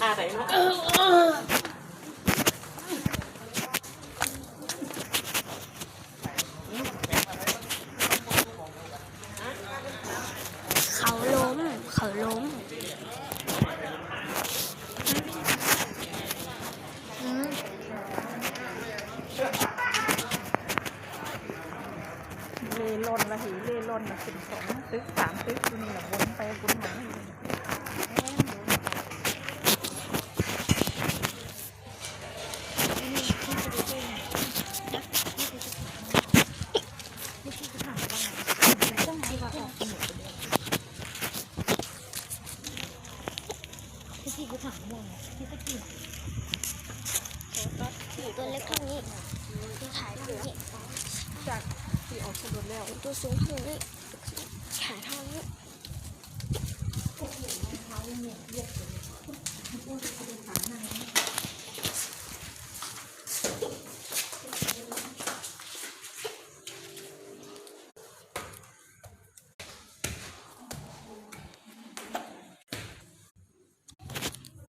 ເຂົາລົມ ເຂົາລົມ ອືມ ເລ່ລ່ອນລະເຫ ເລ່ລ່ອນລະ ຂຶ້ນສອງຕຶກສາມຕຶກຢູ່ນີ້ລະ ວົນໄປວົນມາ. ຕົວເລັກເທົ່ານີ້ ທີ່ຂາຍເທົ່ານີ້ ຈາກທີ່ອອກສຳຫຼວດແລ້ວ ຕົວສູງເທົ່ານີ້.